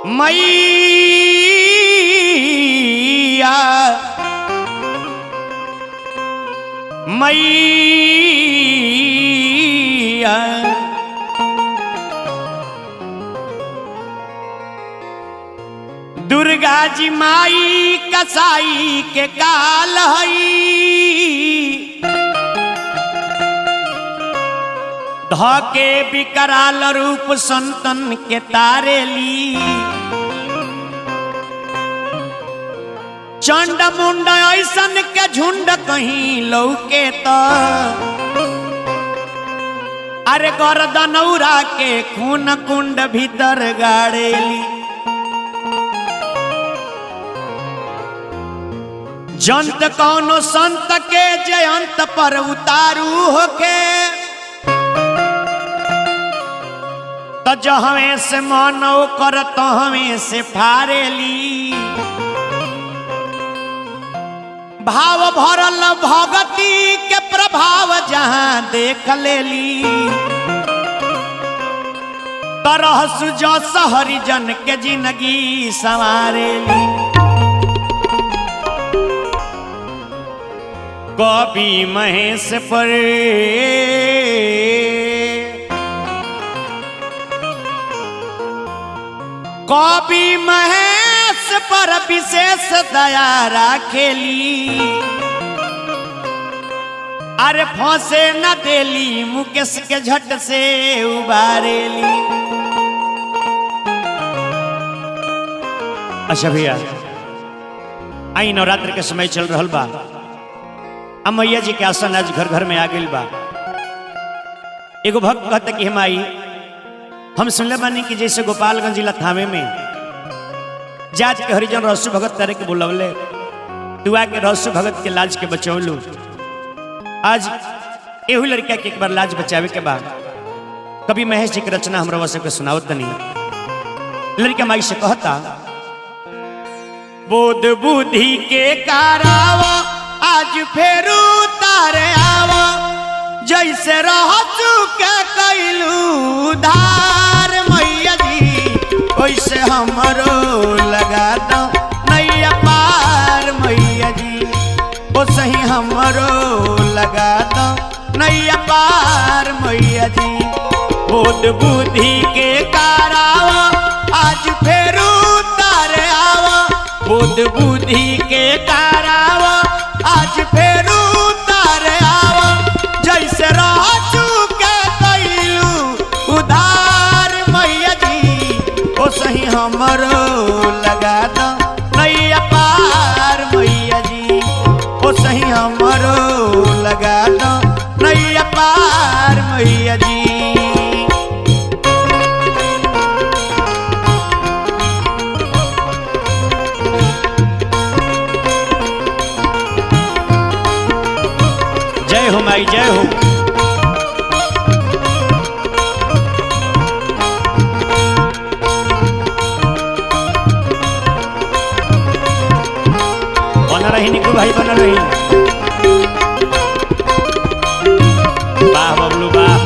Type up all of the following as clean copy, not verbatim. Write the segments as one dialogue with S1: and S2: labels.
S1: मैया मैया दुर्गा जी माई कसाई के काल हई धके विकराल रूप संतन के तारेली चंड मुंड ऐसन के झुंड कहीं लौके त अरे गर्दनौरा के खून कुंड भीतर गाड़ेली। जंत कौनो संत के जयंत पर उतारू होके त जहवे से मनौ कर तहवे से फारेली। भाव भरल भगती के प्रभाव जहाँ देख लेली तरह सुजस हरिजन के जिंदगी संवारेली। कवि महेश पर कवि महेश पर विशेष दया राखेली अरे फंसे न देली मुकेश के झट से उबारेली। अच्छा भैया, आई नवरात्र के समय चल रहा बा। आ मैया जी के आसन आज घर घर में आ गइल बा। एगो भक्त कहता कि हम आई, हम सुनले बानी कि जैसे गोपालगंज जिला थावे में जात के हरिजन रसु भगत तारे के बुलवले, तू आके रसु भगत के लाज के बचौलू। आज एहू लड़का के एक बार लाज बचावे के बाद कभी महेश जी के रचना हमरा सबके सुनावत नहीं। लड़का माई से कहता, बोध बुद्धि के कारावा आज फेरू तारे आवा, जैसे रह चुके कैलू धार मैया जी वैसे हमरो लगा दो नैया पार मैया जी, ओ सही हमरो लगा दो नैया पार मैया जी। बोध बुद्धि के कारावा आज फेरू तारे आवा, बोध बुद्धि के कारावा आज फेरू तारे आवा, जैसे रह चुके कैलू उधार मैया जी ओ सही हमरो लगा दो नैया पार मैया जी, ओ सही हमरो लगा दो नैया पार मैया जी। जय हो माई, जय हो। बना रही निकू भाई, बना रही। वाह बबलू वाह।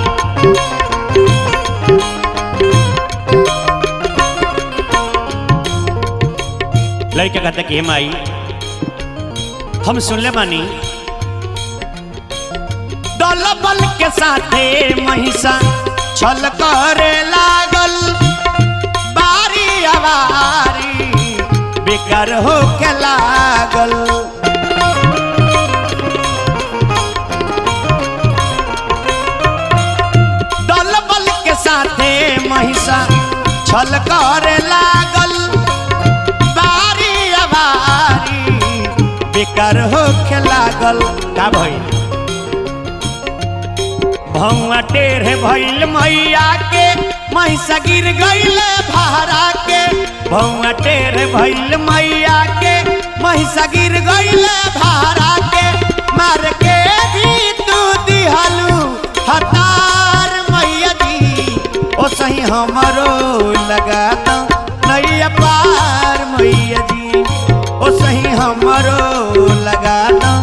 S1: लड़का कहता कि हे माई, हम सुनले बानी दल बल के साथे महिषा छल करे लागल, बारी अवारी बेकार होके लागल। दल बल के साथे महिषा छल करे लागल, बारी अवारी बेकार होके लागल। का भइल? भौआ टेढ़े भइल मैया के, महिषा गिर गइल भारा के। भौआ टेढ़े भइल मैया के, महिषा गिर गइल भारा के। मार के भी तू दिहलू हतार मैया जी, ओ सही हमरो लगा दो नैया पार मैया जी, ओ सही हमरो लगा दो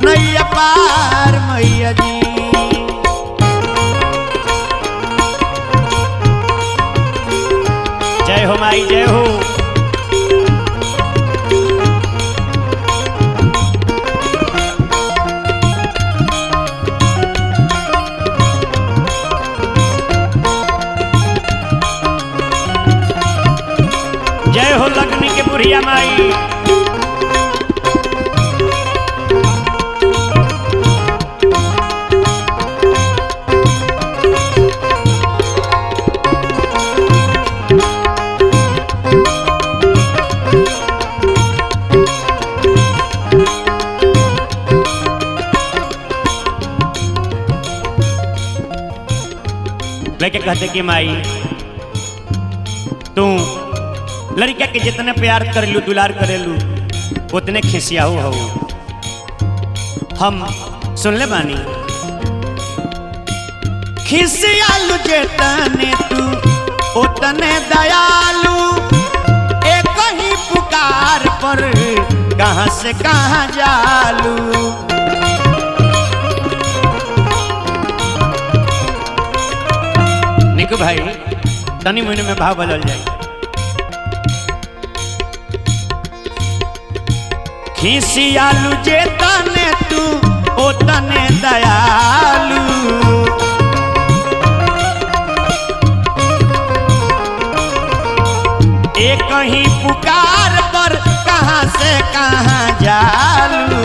S1: नैया पार मैया जी। जय हो माई, जय हो। बुढ़िया माई। लेके कहते कि माई तू लड़का के जितने प्यार करेलू दुलार करेलू उतने खिसियाऊ हो। हम सुनले बानी खिसियालू जेतने तू उतने दयालु, एक ही पुकार पर कहाँ से कहाँ जालू। निकू भाई तनी महीने में भाव बदल जाए। खिसियालू जे तने तू ओ तने दयालू, एक ही पुकार पर कहाँ से कहाँ जालू।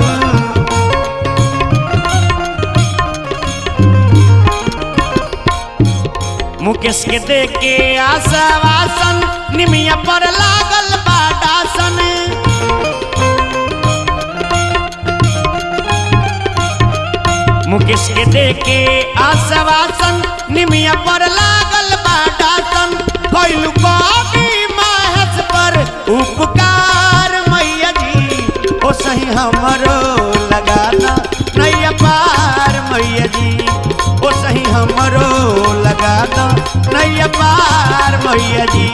S1: मुकेश के देके आशावासन निमिया पर लागल बाडासन, मुकेश के देके आशावासन निमिया पर लागल बाडासन, कैलू कवि महेश पर उपकार मैया जी, ओ सही हमरो लगाना नैया पार मैया जी, ओ सही हमरो लगाना नैया पार मैया जी।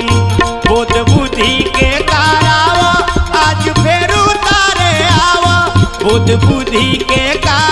S1: बोध बुद्धि के कारावा आज फेरू तारे आवा, बोध बुद्धि के कार